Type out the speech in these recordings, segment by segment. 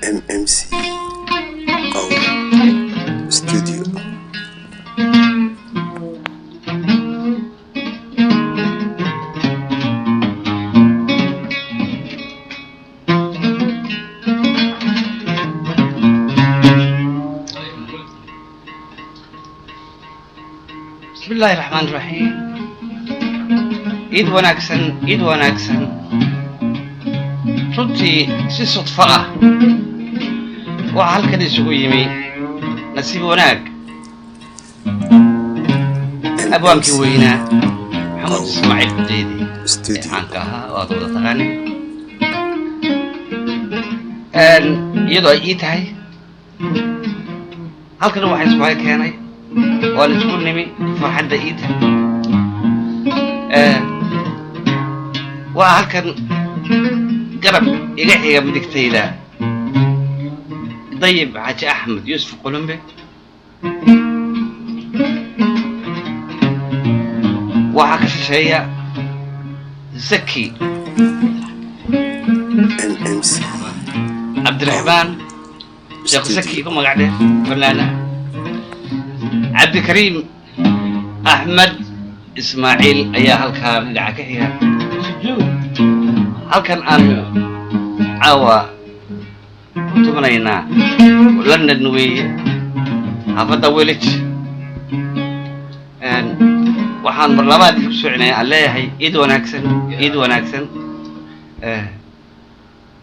MMC Qowl Studio. Bismillahi raxmaan raxiim. Ciid wanaagsan, ciid wanaagsan. Runtii si sudfo ah waxaa halkan isugu yimi, nasiib wanaag, abwaankii weynaa Maxamuud Ismaaciil Xudeydi ee Studio. caanka ahaa oo aad wada taqaanin, iyadoo ay ii tahay halkan waxaan isku keenay, waan isku nimi farxadda ii tahay. Waa halkan garab iga xiga midigtayda Dayib Xaaji Axmed Yuusuf Qulumbe, waxaa ka shisheeya Zaki MMC Cabdiraxmaan Sheekh Zaki ku magac dheer, fanaana Cabdikariim Axmed Ismaaciil ayaa halkaa dhinaca ka xiga. Halkan aanu caawa ku tumanaynaa London weeye, xaafadda Woolwich. Waxaan mar labaad ku soconaya aan leeyahay ciid wanaagsan, ciid wanaagsan.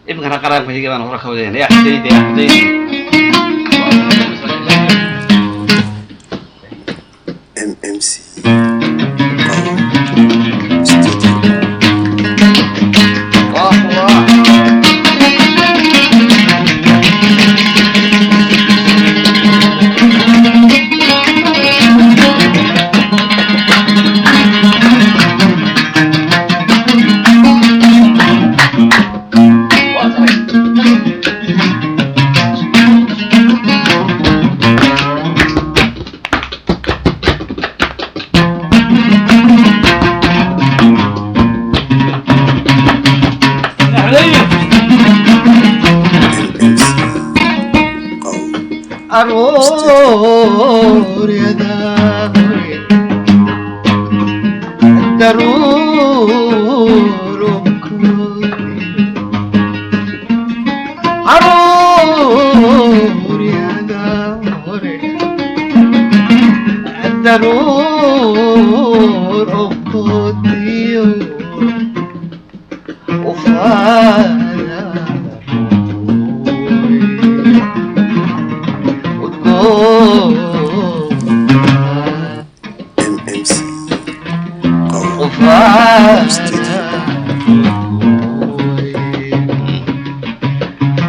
Iminkana qaraanka higa baan hore ka wadayna. Yaa Xudaydi, yaa Xudaydi. MMC Qowl Studio. Waa kuwa. MMC Qowl Arooryada hore daruurubkoodi, arooryada hore daruurubkoodiyo ufaada udgoon. MMC Qowl Studio.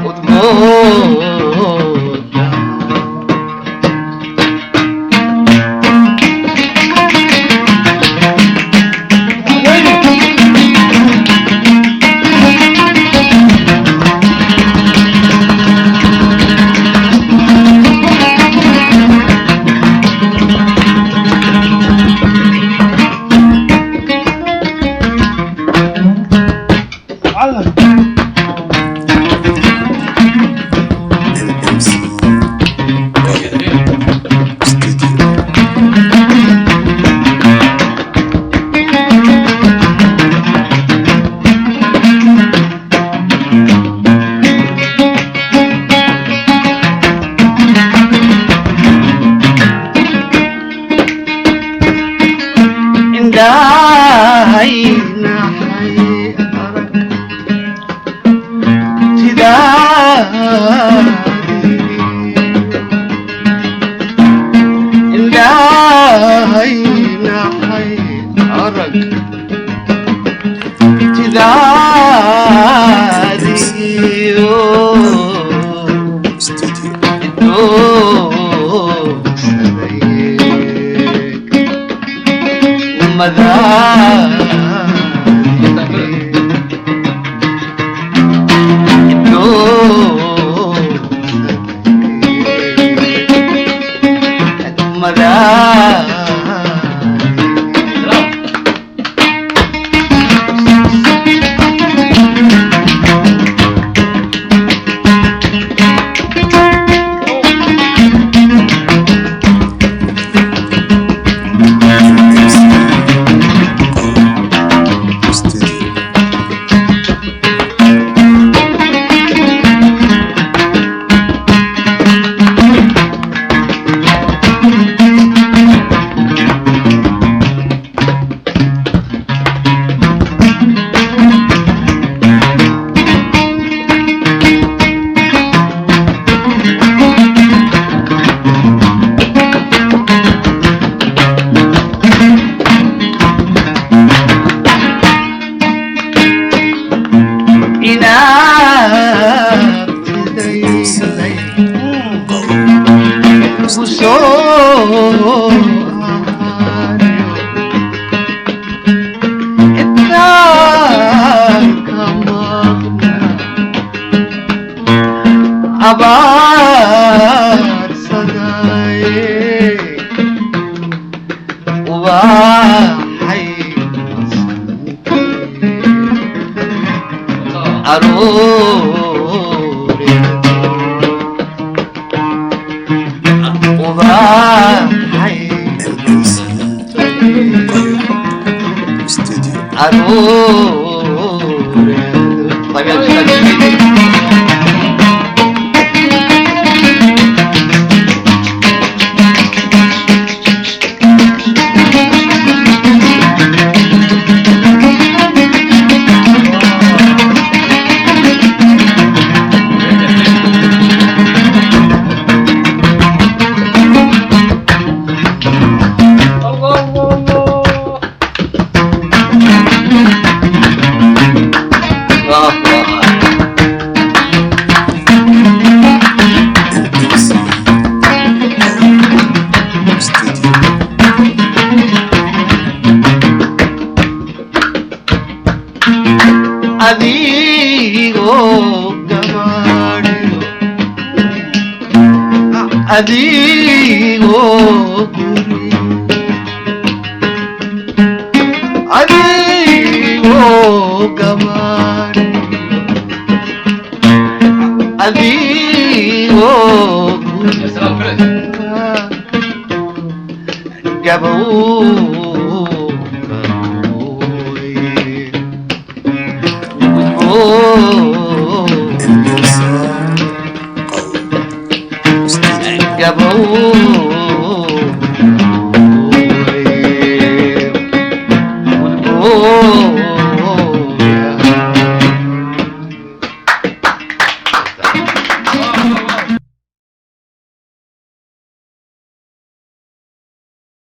Udgoon. MMC Qowl Studio. Indhahaynahay arag sidaadii, indhahaynahay arag sidaadiyo Studio. doogsaday madaadi. Inaabtidaylay Studio. Soo ahaanayo intaan ka maqna abaarsadaaye ubaxay aroore ubaxay MMC Studio. aroore. طيب يا أستاذ سيدي. الله الله الله الله الله. MMC Studio. Adigoo gabaadhiyo adigoo guri adigoo gabaadhiyo adigoo guri يا سلام فريد. MMC Studio.